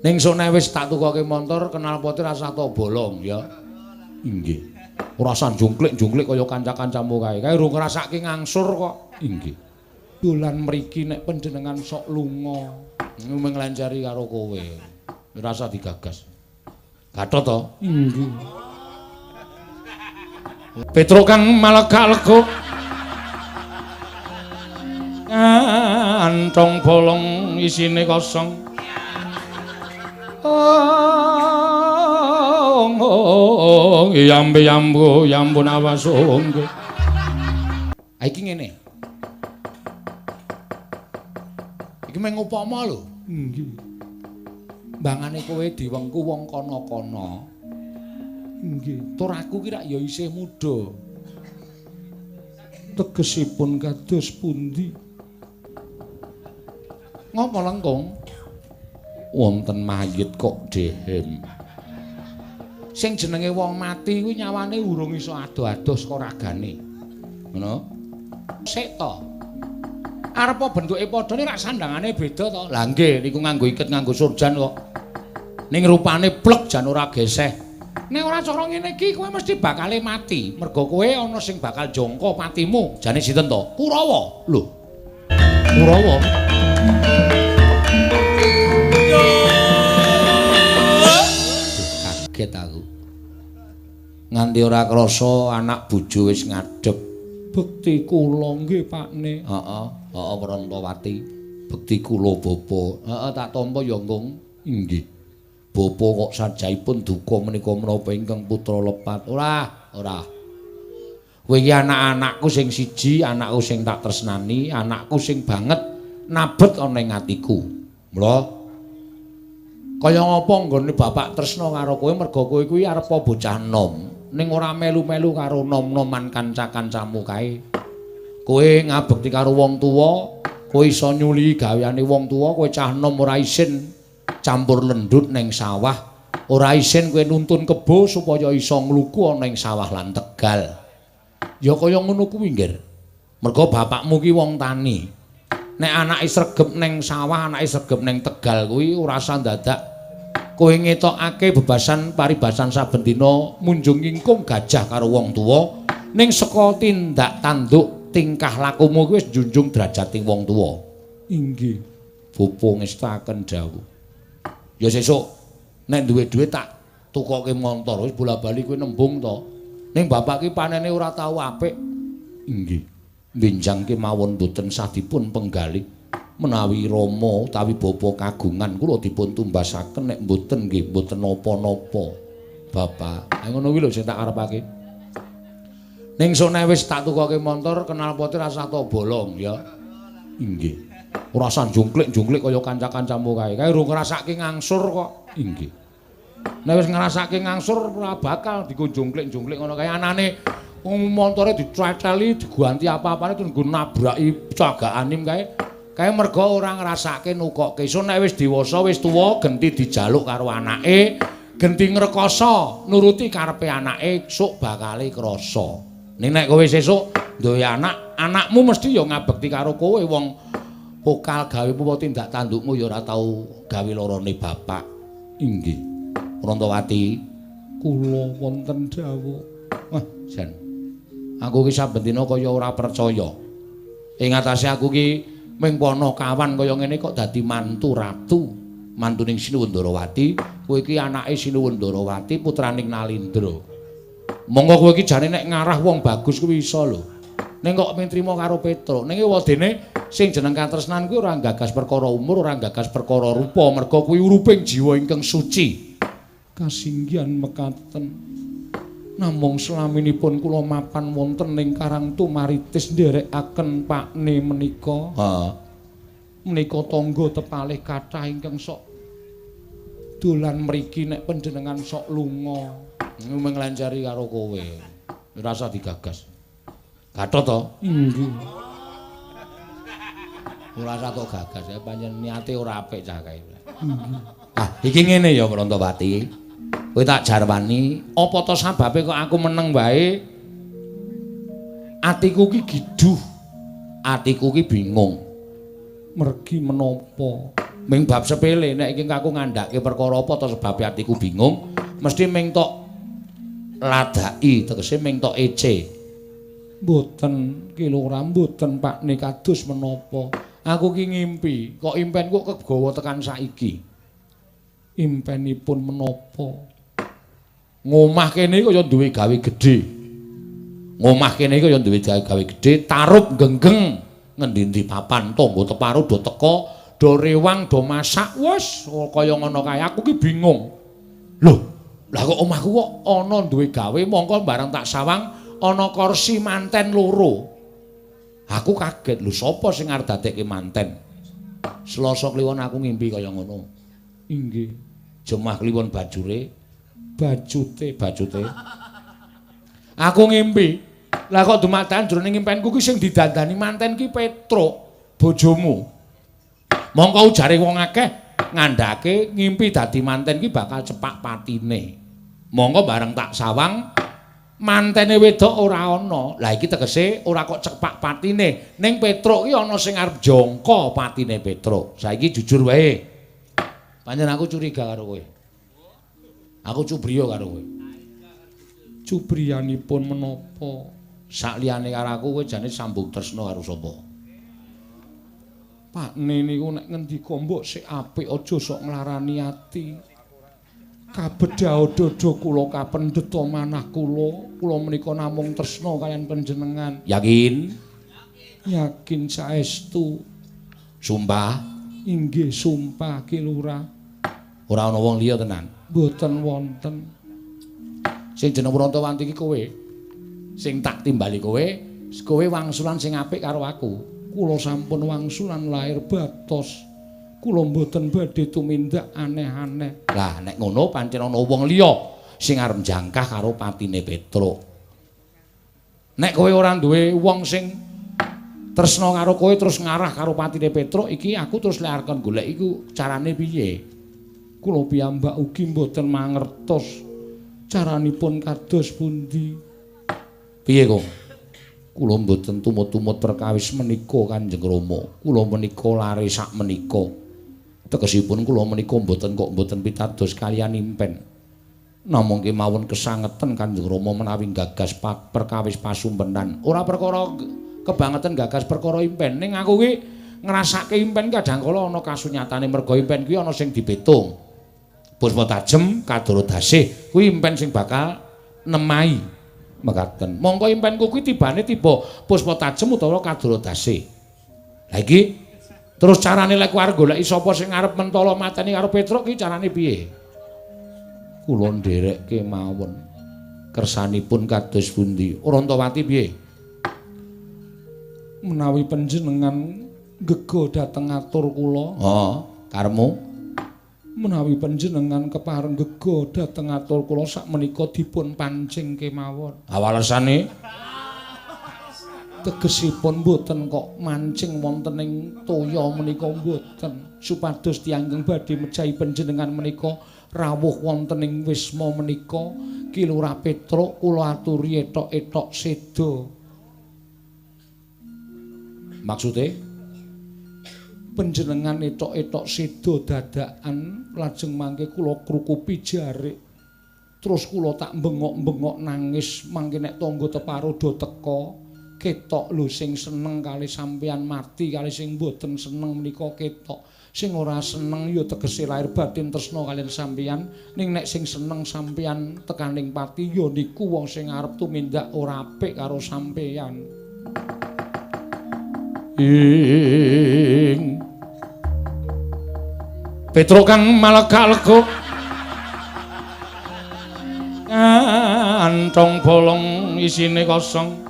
Ning sok nek wis tak tukoke montor knalpote rasah tok bolong ya. Inggih. Ora usah jungklik-jungklik kaya kanca-kancamu kae. Kae urung ngrasake ngangsur kok. Inggih. Dolan mriki nek panjenengan sok lunga, nglenceri karo kowe. Ora usah digagas. Gatot to? Inggih. Petruk kang malegak-leguk. Kantong bolong isine kosong. Oh, yambe yambu yambun awas onggo. Iki ngene. Iki mung upama lho. Nggih. Mbangane kowe diwengku wong kono-kono. Nggih. Tur aku ki rak ya isih muda. Tegesipun kados pundi? Ngopo lengkung? Wonten mayit kok dehem. Sing jenenge wong mati kuwi nyawane urung iso ado-ado saka ragane. Ngono? Sik to. Arepa bentuke padha nek sandangane beda to. Lah nggih niku nganggo iket nganggo surjan kok. Ning rupane plek jan ora geseh. Nek ora cara ngene iki kowe mesti bakale mati. Mergo kowe ana sing bakal jangka patimu. Jane sinten to? Kurawa. Lho. Kurawa. Kaget aku. Nganti ora krasa anak bojo wis ngadhep. Bekti kula nggih Pakne. Heeh, heeh Prantawati. Bekti kula bapa. Heeh tak tampa ya, Nggung. Inggih. Bapa kok sajaipun duka menika menapa ingkang putra lepat. Ora, ora. Kowe iki anak-anakku sing siji, anakku sing tak tresnani, anakku sing banget nabet ana ing atiku. Mula kaya ngapa nggone bapak tresna karo kowe merga kowe kuwi arepa bocah nom ning ora melu-melu karo nom-noman kanca-kancamu kae. Kowe ngabekti karo wong tuwa, kowe iso nyuli gaweane wong tuwa, kowe cah nom ora isin campur lendut ning sawah, ora isin kowe nuntun kebo supaya iso ngluku ana ing sawah lan tegal. Ya kaya ngono kuwi, Nggir. Merga bapakmu ki wong tani. Nek anake sregep ning sawah, anake sregep ning tegal kuwi ora usah dadak kowe ngetokake bebasan paribasan saben dina munjung ingkung gajah karo wong tuwa, ning saka tindak tanduk tingkah lakumu kuwi wis njunjung drajating wong tuwa. Inggih. Bapa ngestaken dawuh. Ya sesuk nek duwe dhuwit tak tukoke montor, wis bola-bali kowe nembung to. Ning bapak ki panene ora tau apik. Inggih. Benjang kemawon boten sah dipun penggalih. Menawi rama utawi bapa kagungan kula dipun tumbasaken, nek mboten nggih mboten napa-napa. Bapak, ha ngono kuwi lho sing tak karepake. Ning sok nek wis tak tukoke montor knalpote rasah tok bolong ya. Inggih. Ora usah jungklik-jungklik kaya kanca-kancamu kae. Kae urung ngrasake ngangsur kok. Inggih. Nek wis ngrasake ngangsur ora bakal digo jungklik-jungklik ngono kae. Anane montore diceceli, diganti apa-apane terus nggo nabraki cagak anim kae. Kae merga ora ngrasake nukokke. So nek wis dewasa, wis tuwa, genti dijaluk karo anake, genti ngrekoso nuruti karepe anake, sok bakale krasa. Ning nek kowe sesuk duwe anak, anakmu mesti ya ngabekti karo kowe, wong pokal gawemu apa tindak tandukmu ya ora tau gawe lorone bapak. Inggih. Prantawati, kula wonten dawuh. Wah, jan. Aku ki saben dina kaya ora percaya. Ing atase aku ki ming panakawan kaya ngene kok dadi mantu ratu, mantuning Sinuwun Ndarawati. Kowe iki anake Sinuwun Ndarawati, putraning Nalindra. Monggo kowe iki jane nek ngarah wong bagus kuwi iso lho. Ning kok mung trima karo Petruk. Ning wadene sing jeneng katresnan kuwi ora gagas perkara umur, ora gagas perkara rupa, merga kuwi uruping jiwa ingkang suci. Kasinggihan mekaten. Namung selaminipun kula mapan wonten ing Karang Tumaritis nderekaken pakne menika. Heeh. Menika tangga tepalih kathah ingkang sok dolan mriki nek panjenengan sok lunga. Nglenceri karo kowe. Ora usah digagas. Gatot to? Inggih. Ora usah tok gagas, ya pancen niate ora apik cah kae. Ah, iki ngene ya Prantawati. Kowe tak jarwani, apa to sababe kok aku meneng wae? Atiku ki giduh. Atiku ki bingung. Mergi menapa? Ming bab sepele nek iki aku ngandhake perkara apa to sebab atiku bingung, mesti ming tok ladaki, tegese ming tok ece. Mboten Ki Lurah, mboten Pakne kados menapa. Aku ki ngimpi, kok impenku kegawa tekan saiki. Impenipun menapa? Ngomah kene kaya duwe gawe gedhe. Ngomah kene kaya duwe gawe gedhe, tarup genggeng ngendi-endi papan tangga teparo do teka, do rewang, do masak, wis kaya ngono kae. Aku ki bingung. Lho, lah kok omahku kok ana duwe gawe, mongko bareng tak sawang ana kursi manten loro. Aku kaget, lho sapa sing arep dadekke manten? Selasa kliwon aku ngimpi kaya ngono. Inggih. Jemah kliwon bajure, bajute, bajute. Aku ngimpi. Lah kok dumadakan jroning impenku ki sing didandani manten ki Petruk, bojomu. Mongko ujare wong akeh ngandhake ngimpi dadi manten ki bakal cepak patine. Mongko bareng tak sawang mantene wedok ora ana. Lah iki tegese ora kok cepak patine, ning Petruk ki ana sing arep jangka patine Petruk. Saiki jujur wae. Pancen aku curiga karo kowe. Aku cubriya karo kowe. Cubriyanipun menapa? Sakliyane karo aku kowe jane sambung tresna karo sapa? Pakne niku nek ngendika mbok sik apik aja sok nglarani ati. Kabedhao dada kula kapendheta manah kula, kula menika namung tresna kaliyan panjenengan. Yakin? Yakin saestu. Sumpah? Inggih sumpah Ki Lurah. Ora ana wong liya tenan? Mboten wonten. Sing jeneng Wrontawanti iki kowe. Sing tak timbali kowe, kowe wangsulan sing apik karo aku. Kula sampun wangsulan lahir batos. Kula mboten badhe tumindak aneh-aneh. Lah nek ngono pancen ana wong liya sing arep jangkah karo patine Petruk. Nek kowe ora duwe wong sing tresna karo kowe terus ngarah karo patine Petruk iki aku terus lek arep golek iku carane piye? Kula piyambak ugi mboten mangertos caranipun kados pundi. Piye kok? Kula mboten tumut-tumut perkawis menika Kanjeng Rama. Kula menika lare sak menika. Tegesipun kula menika mboten kok mboten pitados kaliyan impen. Namung kemawon kesangeten Kanjeng Rama menawi gagas perkawis pasumpenan. Ora perkara kebangetan gagas perkara impen, ning aku ki ngrasake impen kadang kala ana kasunyatane merga impen kuwi ana sing dipetung. Puspa tajem kadara dasih kuwi impen sing bakal nemahi mekaten. Mongko impenku kuwi tibane tiba puspa tajem utawa kadara dasih. Lah iki terus carane lek arep goleki sapa sing arep mentala mateni karo Petruk ki carane piye? Kula nderekke mawon. Kersanipun kados pundi? Wrontawati piye? Menawi panjenengan gega dhateng atur kula. Heeh, karepmu. Menawi panjenengan kepareng gega dhateng atur kula sakmenika dipun pancing kemawon. Awalesane tegesipun mboten kok mancing wonten ing toya menika mboten, supados tiyang ingkang badhe mejahi panjenengan menika rawuh wonten ing wisma menika Ki Lurah Petruk kula aturi etok-etok seda. Maksude panjenengan etok-etok seda dadakan lajeng mangke kula krukupi jarik terus kula tak bengok-bengok nangis mangke nek tangga teparo do teka ketok lho sing seneng kali sampeyan mati kali sing mboten seneng menika ketok sing ora seneng ya tegese lahir batin tresna kaliyan sampeyan ning nek sing seneng sampeyan tekaning pati ya niku wong sing arep tumindak ora apik karo sampeyan. Ing Petruk kang malega-lega kantong bolong isine kosong.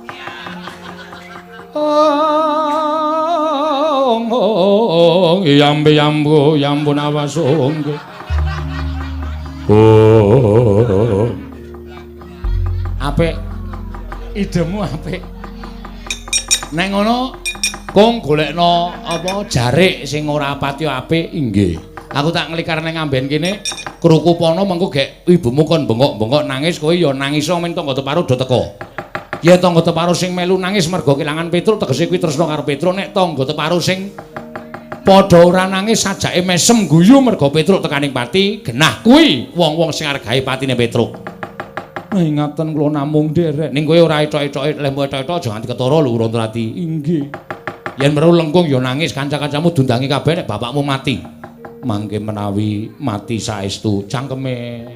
Oh, yambe yambo yambun awas onggo. Oh. Apik. Idemu apik. Nek ngono kong golekno apa jarik sing ora pati apik inggih. Aku tak nglikar ning amben kene krukupana mengko gek ibumu kon bengok-bengok nangis kowe ya nangis men tangga teparo do teka. Ya tangga teparo sing melu nangis mergo kelangan Petruk tegese kuwi tresna karo Petruk, nek tangga teparo sing Padha ora nangis sajake mesem guyu merga Petruk tekaning pati, genah kuwi wong-wong sing argahe patine Petruk. Ingaten kula namung nderek. Ning kowe ora etok-etoke, lehmu etok-etok aja nganti ketara lho Rantawati. Inggih. Yen weruh Lengkung ya nangis, kanca-kancamu dundangi kabeh nek bapakmu mati. Mangke menawi mati saestu cangkeme.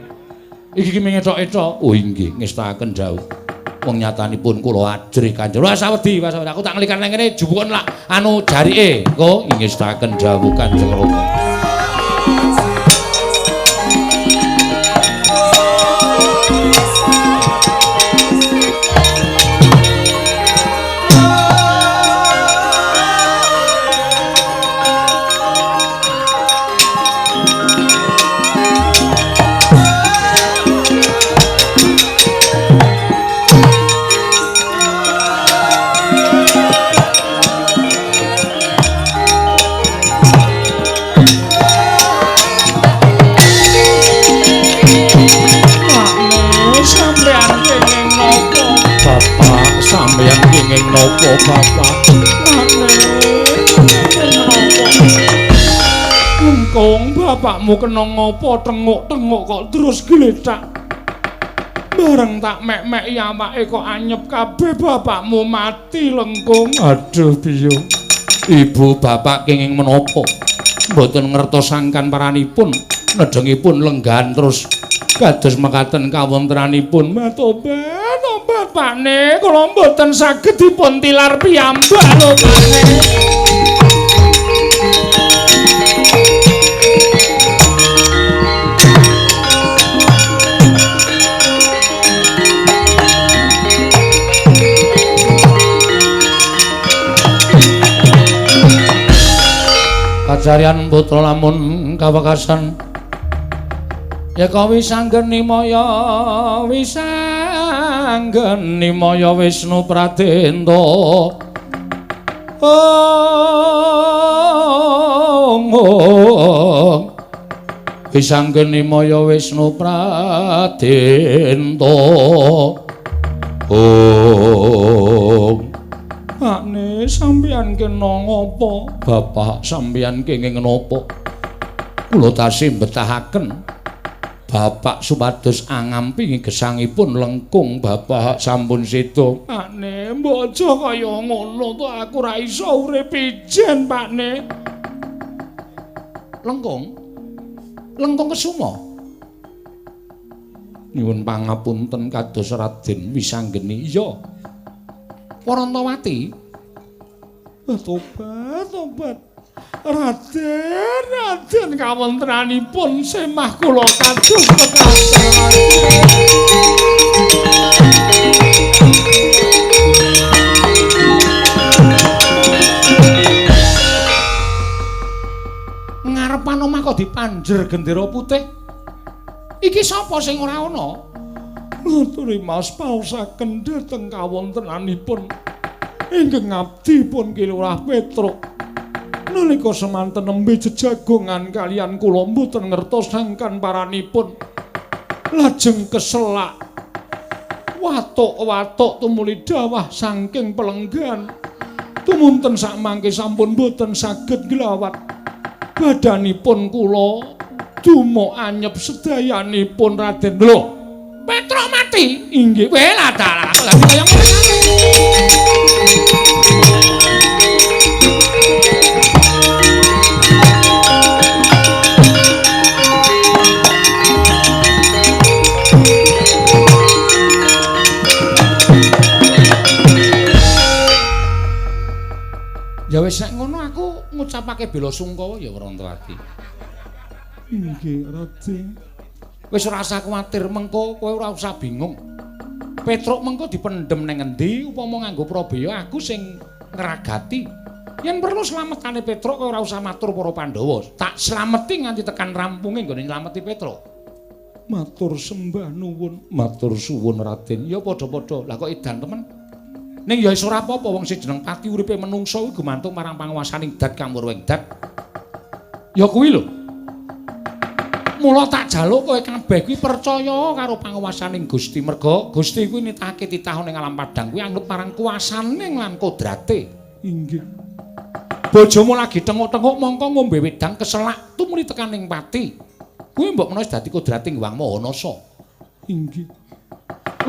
Iki ki mengetok-etok. Oh inggih, ngestakaken dawuh. Wong nyatanipun kula ajrih Kanjeng. Wah sawedi, wah sawedi. Aku tak nglikan nang kene jupukon lak anu jarike. Engko ngestakaken dawuh Kanjeng Rama. Kenging napa bapak? Lengkung bapakmu kena ngapa tenguk-tenguk kok terus glecak. Bareng tak mek-meki awake kok anyep kabeh bapakmu mati Lengkung. Aduh biyo. Ibu bapak kenging menapa? Mboten ngertos sangkan paranipun, nedengipun lenggahan terus kados mekaten kawontenanipun. Tobat, tobat Pakne, kula mboten saged dipun tilar piyambak lho Pakne. Kajarian putra lamun kawekasan yeka wisanggeni maya wisanggeni maya Wisnu Pradenta. Ong wisanggeni maya Wisnu Pradenta. Ong Pakne sampeyan kena ngapa? Bapak sampeyan kenging napa? Kula tasih mbetahaken bapak supados angampingi gesangipun Lengkung bapak sampun seda. Pakne mbok aja kaya ngono to, aku ora iso urip ijen Pakne. Lengkung? Lengkung Kesuma. Nyuwun pangapunten kados Raden Wisanggeni. Iya. Warantawati. Tobat, tobat. Raden, Raden kawontenanipun semah kula kados pekasan. Ngarepan omah kok dipanjer gendera putih. Iki sapa sing ora ana? Ngaturi mas paosaken dhateng kawontenanipun ingkang abdi pun Ki Lurah Petruk. Nalika semanten nembe jejagongan kaliyan kula mboten ngertos sangkan paranipun. Lajeng keselak watuk-watuk tumuli dawah saking pelenggan. Tumunten sakmangke sampun mboten saged nglawat. Badanipun kula dumuk anyep sedayanipun Raden. Lho, Petruk mati. Inggih. Weh lah dalah aku lagi kaya ngene. Ya wis nek ngono aku ngucapake bela sungkawa ya Warantawati. Inggih, Raden. Wis ora usah kuwatir mengko kowe ora usah bingung. Petruk mengko dipendhem nang endi upama nganggo prabeya aku sing ngragati. Yen perlu slametane Petruk kowe ora usah matur para Pandhawa. Tak slameti nganti tekan rampunge nggone nylameti Petruk. Matur sembah nuwun, matur suwun Raden. Ya padha-padha. Lah kok edan temen. Ning ya wis ora apa-apa wong sing jeneng pati uripe menungsa kuwi gumantung marang panguwasaning dat kamurwing dat. Ya kuwi lho. Mula tak jaluk kowe kabeh kuwi percaya karo panguwasaning Gusti merga Gusti kuwi nitahake titah ning alam padhang kuwi anut marang kuwasane lan kodrate. Inggih. Bojomu lagi tenguk-tenguk mongko ngombe wedang keselak tumuli tekaning pati. Kuwi mbok menawa dadi kodrating Hyang Maha Nasa. Inggih.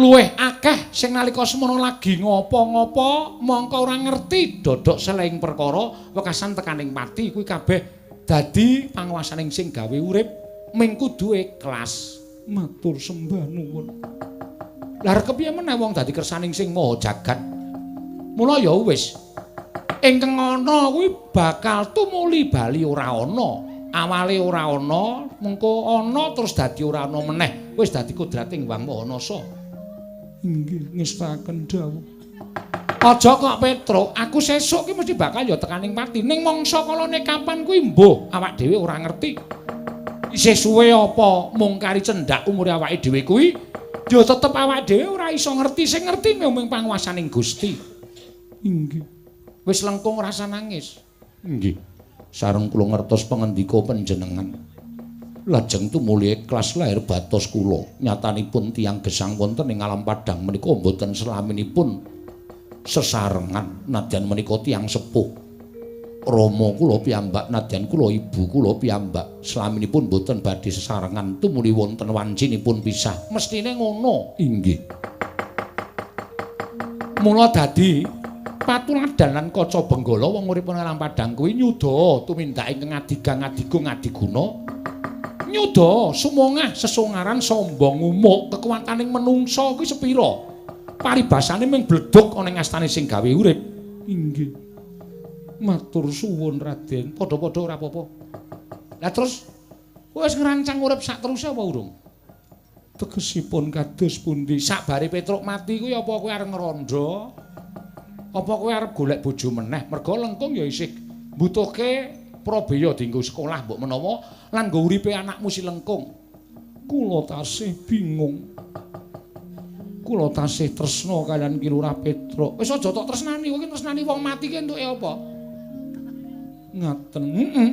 Luwih akeh sing nalika semono lagi ngopo-ngopo mongko ora ngerti dodok selehing perkara wekasan tekaning pati kuwi kabeh dadi panguwasaning sing gawe urip ming kudu ikhlas. Matur sembah nuwun. Lah kepiye meneh wong dadi kersaning sing maha jagat. Mula ya wis ingkang ana kuwi bakal tumuli bali ora ana. Awale ora ana, mengko ana terus dadi ora ana meneh. Wis dadi kodrating Hyang Maha Nasa. Inggih, ngestaken dawuh. Aja kok Petruk, aku sesuk ki mesti bakal ya tekaning pati. Ning mangsa kalane kapan kuwi mbuh awak dhewe ora ngerti. Isih suwe apa mung kari cendhak umure awake dhewe kuwi, ya tetep awake dhewe ora iso ngerti. Sing ngerti mung panguwasaning Gusti. Inggih. Wis lengkung rasa nangis. Inggih. Sareng kula ngertos pangendika panjenengan. Lajeng tumuli ikhlas lahir batos kula. Nyatanipun tiyang gesang wonten ing alam padhang menika mboten selaminipun sesarengan nadyan menika tiyang sepuh. Rama kula piyambak nadyan kula ibu kula piyambak selaminipun mboten badhe sesarengan tumuli wonten wancinipun pisah. Mestine ngono. Inggih. Mula dadi patuladan lan kaca benggala wong urip ana alam padhang kuwi nyuda tumindak ingkang adigang adigung adiguna. Nyuda sumongah sesongaran sombong umuk kekuwataning menungsa kuwi sepira. Paribasane mung bledhug ana ing astane sing gawe urip. Inggih. Matur suwun Raden. Padha-padha ora apa-apa. Lah terus kowe wis ngrancang urip sak teruse apa urung? Tegesipun kados pundi? Sakbare Petruk mati kuwi apa kowe arep ngrondo? Apa kowe arep golek bojo meneh? Merga lengkung ya isih mbutuhke prabeya dienggo sekolah mbok menawa lan nggo uripe anakmu si lengkung. Kula tasih bingung. Kula tasih tresna kaliyan Ki Lurah Petruk. Wis aja tok tresnani, kowe ki tresnani wong mati ki entuke apa? Ngaten. Heeh.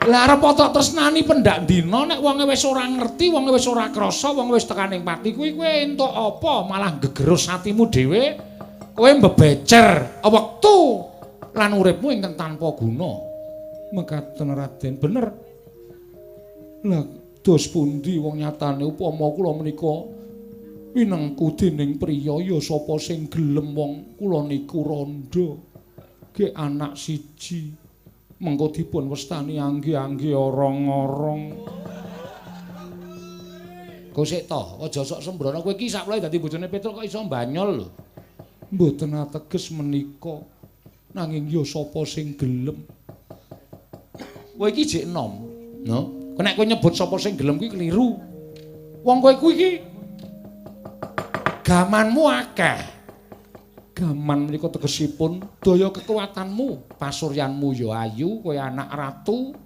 Lah arep tok tresnani pendak dina nek wonge wis ora ngerti, wonge wis ora krasa, wonge wis tekaning pati kuwi kowe entuk apa? Malah gegerus atimu dhewe. Kowe mbebecer wektu lan uripmu ingkang tanpa guna. Mekaten Raden, bener. Lah dos pundi wong nyatane upama kula menika winengku dening priya ya sapa sing gelem wong kula niku randha. Ge anak siji mengko dipun westani angge-angge orong-orong. Kok sik to, aja sok sembrono kowe iki sakwlae dadi bojone Petruk kok iso banyol lho. Mboten ateges menika. Nanging ya sapa sing gelem? Kowe iki jek enom, no? Nek kowe nyebut sapa sing gelem kuwi keliru. Wong kowe kuwi iki gamanmu akeh. Gaman menika tegesipun daya kekuatanmu, pasuryanmu ya ayu, kowe anak ratu.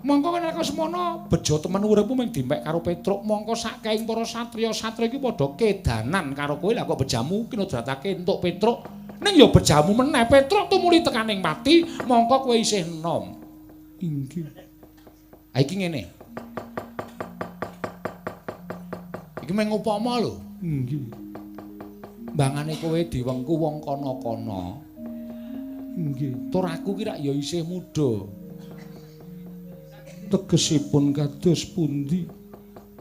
Mongko nek semono bejo temen uripmu mung dimek karo Petruk, mongko sakeing para satriya-satriya iki padha kedanan karo kowe. Lah kok bejamu kinodratake entuk Petruk? Ning ya bejamu meneh Petruk tumuli tekaning pati, mongko kowe isih enom. Inggih. Ha iki ngene. Iki mung upama lho. Inggih. Mbangane kowe diwengku wong kono-kono. Inggih. Tur aku ki rak ya isih muda. Tegesipun kados pundi?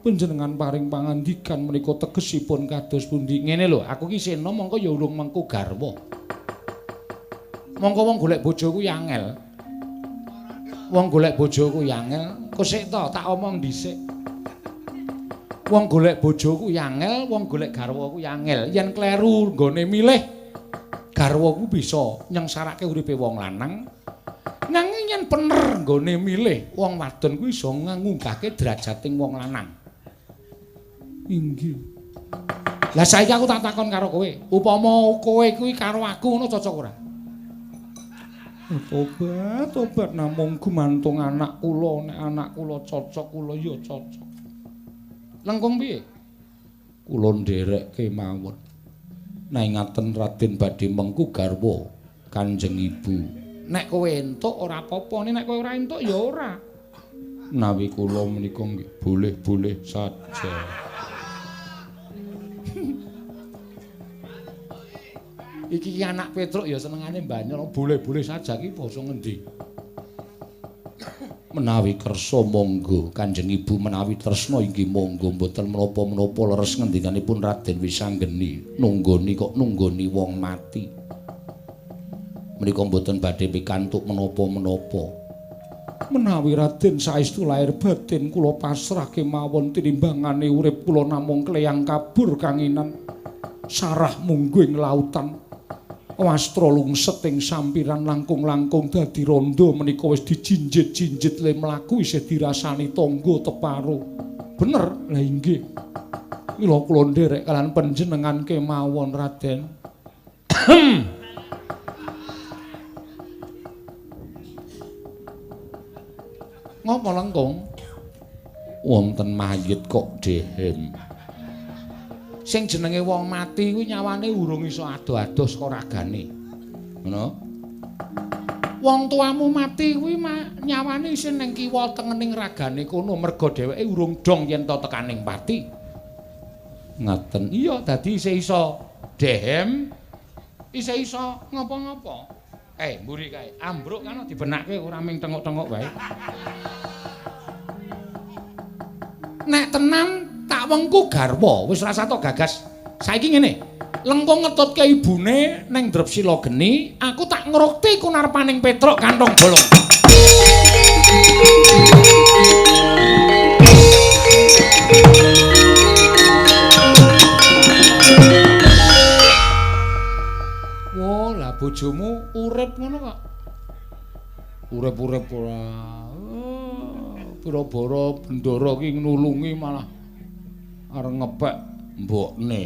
Panjenengan paring pangandikan menika tegesipun kados pundi? Ngene lho, aku ki isih enom mongko ya urung mengku garwa. Mongko wong golek bojo kuwi angel. Wong golek bojo kuwi angel. Kok sik to tak omong dhisik. Wong golek bojo kuwi angel, wong golek garwa kuwi angel. Yen kleru nggone milih garwa kuwi bisa nyengsarake uripe wong lanang. Nanging yen bener nggone milih wong wadon kuwi iso ngunggahke derajating wong lanang. Inggih. Lah saiki aku tak takon karo kowe, upama kowe kuwi karo aku ngono cocok ora? Tobat, tobat namung gumantung anak kula, nek anak kula cocok kula ya cocok. Lengkung piye? Kula nderekke mawon. Nek ngaten Raden badhe mengku garwa Kanjeng Ibu. Nek kowe entuk ora apa-apa, nek kowe ora entuk ya ora. Nawi kula menika nggih boleh-boleh saja. Iki ki anak Petruk ya senengane mbanyol, boleh-boleh saja ki basa ngendi. Menawi kersa monggo Kanjeng Ibu, menawi tresna inggih monggo, mboten menapa-menapa leres ngendikanipun Raden Wisanggeni. Nunggoni kok nunggoni wong mati. Menika mboten badhe pikantuk menapa-menapa. Menawi Raden saestu lair batin kula pasrah kemawon tinimbangane urip kula namung kleyang kabur kanginan sarah mungguh ing lautan. Wastra lungset ing sampiran langkung-langkung dadi rondo menika wis dijinjit-jinjit le mlaku isih dirasani tangga teparo. Bener? Lah inggih. Mila kula nderek kalian panjenengan kemawon Raden. Ngopo lengkung? Wonten mayit kok dehem. Sing jenenge wong mati kuwi nyawane urung iso ado-ado saka ragane. Ngono. Wong tuamu mati kuwi nyawane isih ning kiwa tengening ragane kono merga dheweke urung dong yen to tekaning pati. Ngaten. Iya, dadi isih iso dehem, isih iso ngopo-ngopo. Mburi kae, ambruk kan dibenakke ora ming tengok-tengok wae. Nek tenan tak wengku garwa, wis rasa tok gagas. Saiki ngene, lengkung ngetutke ibune ning Drepsila geni, aku tak ngrukti kunarpaning Petruk kantong bolong. Wah, lah bojomu urip ngono kok. Urip-urip ora. Pira-bara bendara ki nulungi malah arep ngepek mbokne.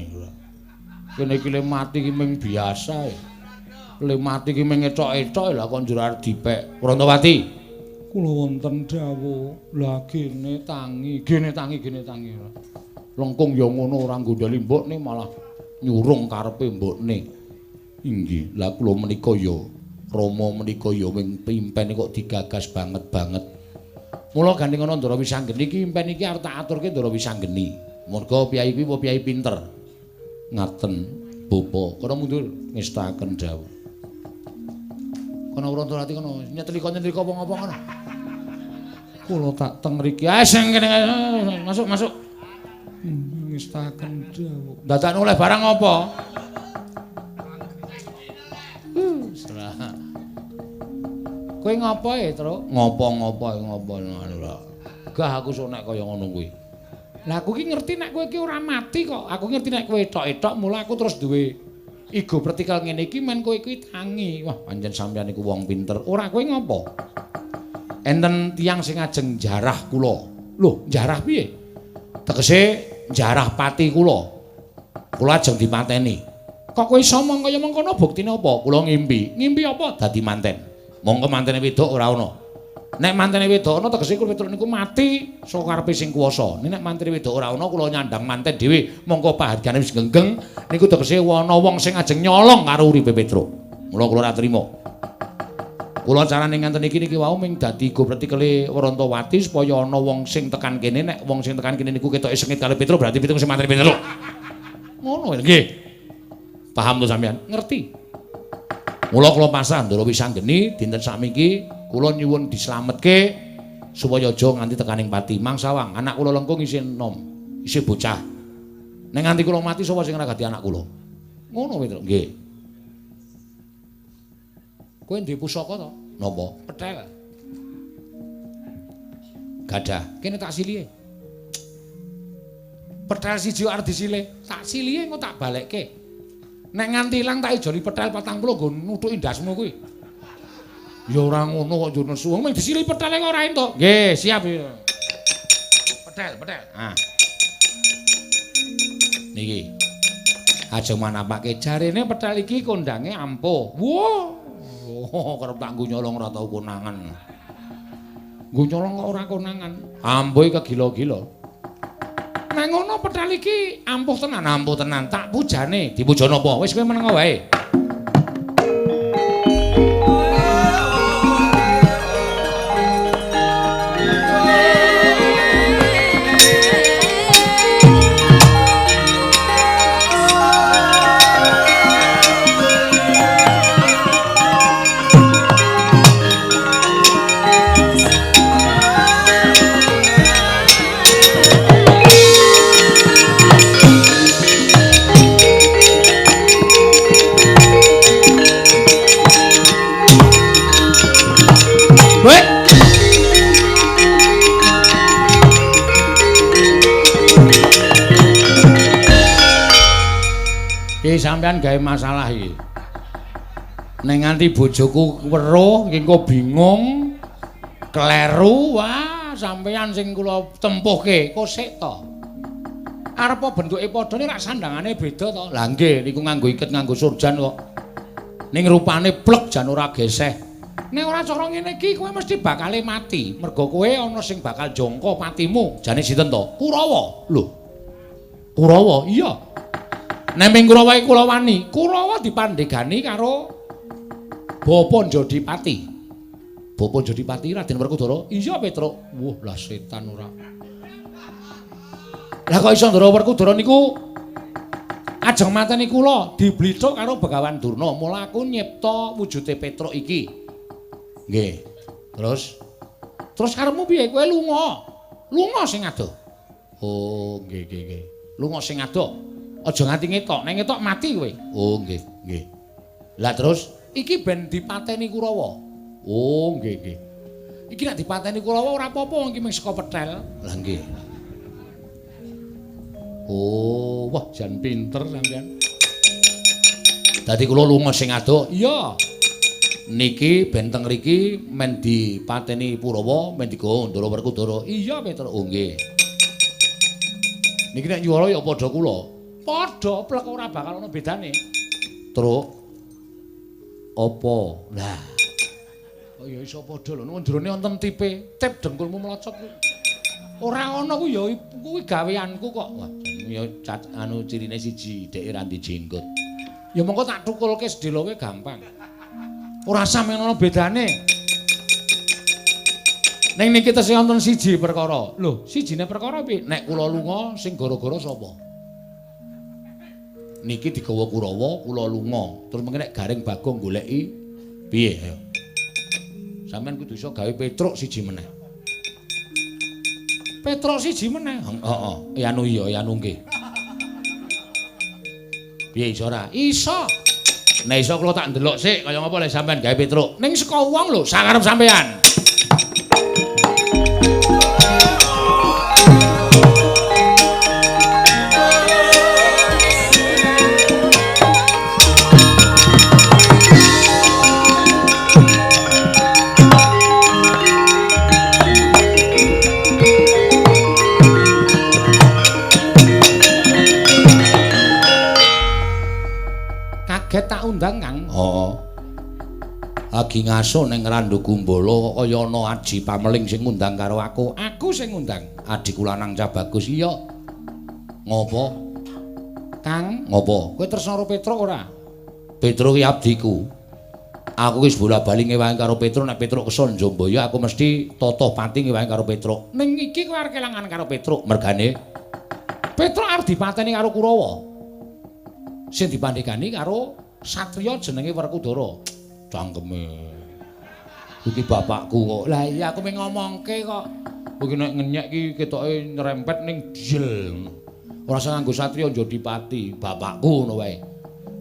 Kene iki le mati ki ming biasa. Le mati ki ming ethok-ethok lah kok njur arep dipek. Prantawati. Kula wonten dawuh. Lah gene tangi, gene tangi, gene tangi. Lengkung ya ngono ora nggondheli mbokne malah nyurung karepe mbokne. Inggih, lah kula menika ya Rama menika ya wing pimpene kok digagas banget-banget. Mula gandeng ana Ndara Wisanggeni iki impen iki arep tak aturke Ndara Wisanggeni. Merga piyai kuwi apa piyai pinter. Ngaten, Bapa. Kono mundur ngestaken dawuh. Kono Prantawati kono nyetlika-nyetlika apa ngapa kono. Kula tak teng mriki. Ah sing kene masuk masuk. Ngestaken dawuh. Dadakno oleh barang apa? Kowe ngopo e, Truk? Ngopo-ngopo ngopo ngono. Gah aku sok nek kaya ngono kuwi. Lah aku ki ngerti nek kowe iki ora mati kok. Aku ngerti nek kowe etok-etok mula aku terus duwe igo pertikal ngene iki men kowe kuwi tangi. Wah, pancen sampeyan iku wong pinter. Ora kowe ngopo? Enten tiyang sing ajeng jarah kula. Lho, jarah piye? Tegese jarah pati kula. Kula ajeng dipateni. Kok kowe iso mong kaya mengkono buktine apa? Kula ngimpi. Ngimpi apa? Dadi manten. Mongko mantene wedok ora ana. Nek mantene wedok ana tegese kula Petruk niku mati saka karepe sing kuwasa. Nek mantene wedok ora ana kula nyandang manten dhewe, mongko pahargane wis genggeng niku tegese ana wong sing ajeng nyolong karo uripe Petruk. Mula kula ora trima. Kula carane ngenten iki niki wau ming dadi go pretikele Warantawati supaya ana wong sing tekan kene, nek wong sing tekan kene niku ketoke sengit karo Petruk berarti Petruk sing mateni Petruk. Ngono nggih. Paham to sampeyan? Ngerti. Mula kula pasrah Ndara Wisanggeni dinten sakmiki kula nyuwun dislametke supaya aja nganti tekaning pati. Mang sawang anak kula lengkung isih enom, isih bocah. Nek nganti kula mati sapa sing ngragati anak kula? Ngono Petruk. Nggih. Kowe duwe pusaka to? Napa? Pethel. Gadah. Kene tak silihe. Pethel siji arep disile. Tak silihe engko tak balekke. Nek nganti ilang tak ijoli pethel 40 nggo nuthuki ndasmu kuwi. Ya ora ngono kok njur nesu. Mung disili pethele kok ora entuk. Nggih, siap. Pethel, pethel. Ah. Niki. Ajeng manapake jarene pethel iki kondange ampuh. Wah. Oh, kerep tak nggo nyolong ora tau konangan. Nggo nyolong kok ora konangan. Ampuhe kegila-gila. Nek ngono pethel iki ampuh tenan, tak pujane. Dipuja napa? Wis kowe meneng wae. sampean gawe masalah iki. Nek nganti bojoku weruh iki engko bingung, kleru, wah sampean sing kula tempuhke, kok sik to. Arep bentuke padha nek rak sandangane beda to. Lah nggih niku nganggo iket nganggo surjan kok. Ning rupane plek jan ora geseh. Nek ora cara ngene iki kowe mesti bakale mati. Mergo kowe ana sing bakal jangka patimu. Jane sinten to? Kurawa. Lho. Kurawa? Iya. Nek ming Kurawa iki kula wani. Kurawa dipandhegani karo Bapa Jodipati. Bapa Jodipati Raden Werkudara? Iya, Petruk. Wah, lah setan ora. Lah kok iso Ndara Werkudara niku ajeng mateni kula diblithuk karo Begawan Durna. Mula aku nyipta wujude Petruk iki. Nggih. Terus karepmu piye? Kowe lunga. Lunga sing adoh. Oh, nggih nggih nggih. Lunga sing adoh. Aja nganti ngetok. Nek ngetok mati kowe. Oh, nggih nggih. Lah terus iki ben dipateni Kurawa. Oh, nggih nggih. Iki nek dipateni Kurawa ora apa-apa wong iki mung saka pethel. Lah nggih. Oh, wah jan pinter sampean. Dadi kula lunga sing adoh. Iya. Niki ben teng mriki men dipateni Purawa, men digawa Ndara Werkudara. Iya, Petruk. Oh, nggih. Niki nek nyuwara ya padha kula. Padha plek ora bakal ana bedane. Truk. Apa? Lah. Oh ya iso padha lho. Nang jerone wonten tipe, tip dengkulmu melocot kuwi. Ora ana kuwi ya kuwi gaweanku kok. Wah, ya anu cirine siji, dheke ra ndek jenggot. Ya mongko tak tukulke sedeloke gampang. Ora sampe ana bedane. Ning niki tesih wonten siji perkara. Lho, sijine perkara piye? Nek kula lunga sing gara-gara sapa? Niki digawa Kurawa, kula lunga. Terus mengke nek Gareng Bagong goleki piye ayo. Sampeyan kudu iso gawe Petruk siji meneh. Petruk siji meneh. Heeh, ya anu iya, ya anu nggih. Piye iso ora? Iso. Nek iso kula tak ndelok sik kaya ngapa lek sampeyan gawe Petruk. Ning saka wong lho, sakarep sampeyan. Kaget tak undang, Kang. Heeh. Lagi ngaso ning Randu Gumbala kaya ana aji pameling sing ngundang karo aku. Aku sing ngundang. Adhiku lanang cah bagus. Iya. Ngopo? Kang, ngopo? Kowe tresna karo Petruk ora? Petruk ki abdiku. Aku wis bola-bali ngewangi karo Petruk, nek Petruk keson Njambaya aku mesti totoh pati ngewangi karo Petruk. Ning iki kowe arep kelangan karo Petruk, mergane Petruk arep dipateni karo Kurawa. Sing dipandhegani karo satriya jenenge Werkudara. Cangkeme. Iki bapakku kok. Lah iya aku mung ngomongke kok. Kowe iki nek ngenyek iki ketoke nyerempet ning jel. Ora usah nganggo satriya Jodipati, bapakku ngono wae.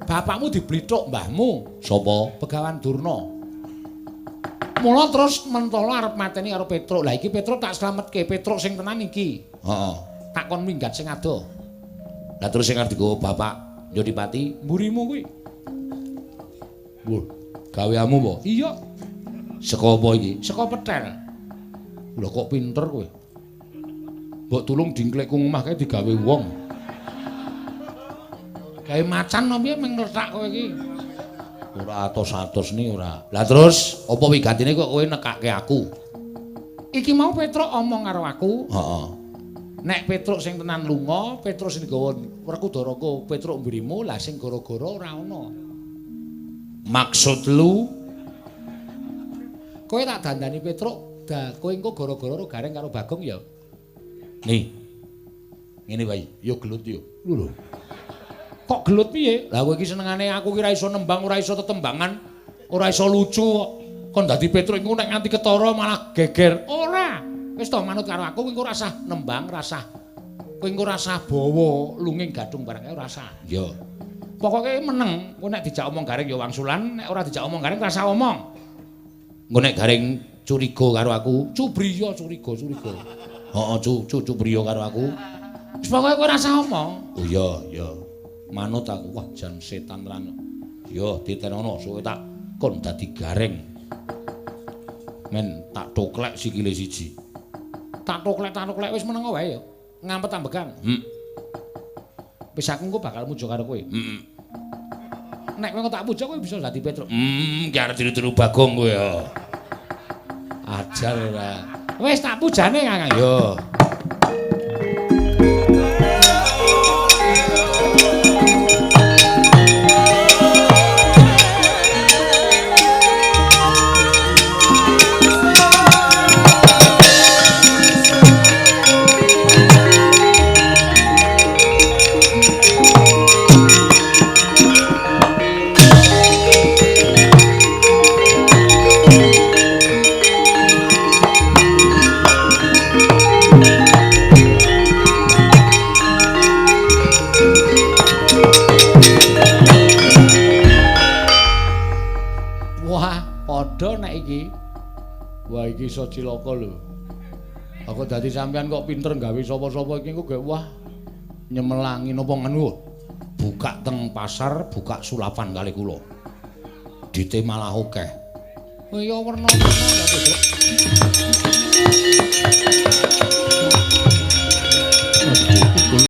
Bapakmu diblithuk mbahmu. Sapa? Begawan Durna. Mula terus mentala arep mateni karo Petruk. Lah iki Petruk tak slametke, Petruk sing tenan iki. Heeh. Tak kon minggat sing adoh. Lah terus sing arep digawa bapak Jodipati, mburimu kuwi. Wuh, gaweamu apa? Iya. Saka apa iki? Saka pethel. Lho kok pinter kowe? Mbok tulung dingklekku omah kae digawe wong. Gawe macan apa piye mung ngletak kowe iki? Ora atos-atos ni ora. Lah terus apa wigatine kok kowe nekake aku? Iki mau Petruk omong karo aku. Heeh. Nek Petruk sing tenan lunga, Petruk sing digawa Werkudara ku Petruk mburimu, lah sing gara-gara ora ana. Maksud lu? Kowe tak dandani Petruk, kowe engko gara-gara ro Gareng karo Bagong ya. Nih. Ngene wae, yo gelut yo. Lho lho. Kok gelut piye? Lah kowe iki senengane aku ki ora iso nembang, ora iso tetembangan, ora iso lucu kok. Kon dadi Petruk iku nek nganti ketara malah geger. Ora. Wis to manut karo aku, kowe engko ora usah nembang, ora usah. Kowe engko ora usah bawa lunging gadung barang kae ora usah. Iya. Pokoke meneng, kowe nek dijak omong Gareng ya wangsulan, nek ora dijak omong Gareng ora usah omong. Engko nek Gareng curiga karo aku, cubriya curiga, curiga. Heeh, cubriya karo aku. Wis pokoke kowe ora usah omong. Oh iya, iya. Manut aku. Wah, jan setan tenan. Yo ditenono suwe tak kon dadi gareng. Men tak toklek sikile siji. Tak toklek wis meneng wae ya. Ngampet ambekan. Wis aku engko bakal muja karo kowe. Nek kowe tak puja kowe bisa dadi Petruk. Ki arep tiru-tiru Bagong kowe ya. Ajar ora. Wis tak pujane Kakang. Yo. Wah iki iso cilaka lho. Aku dadi sampean kok pinter gawe sapa-sapa iki engko wah nyemelangi napa ngene. Buka teng pasar, buka sulapan kali kula. Dite malah akeh. Oh iya werna-werna.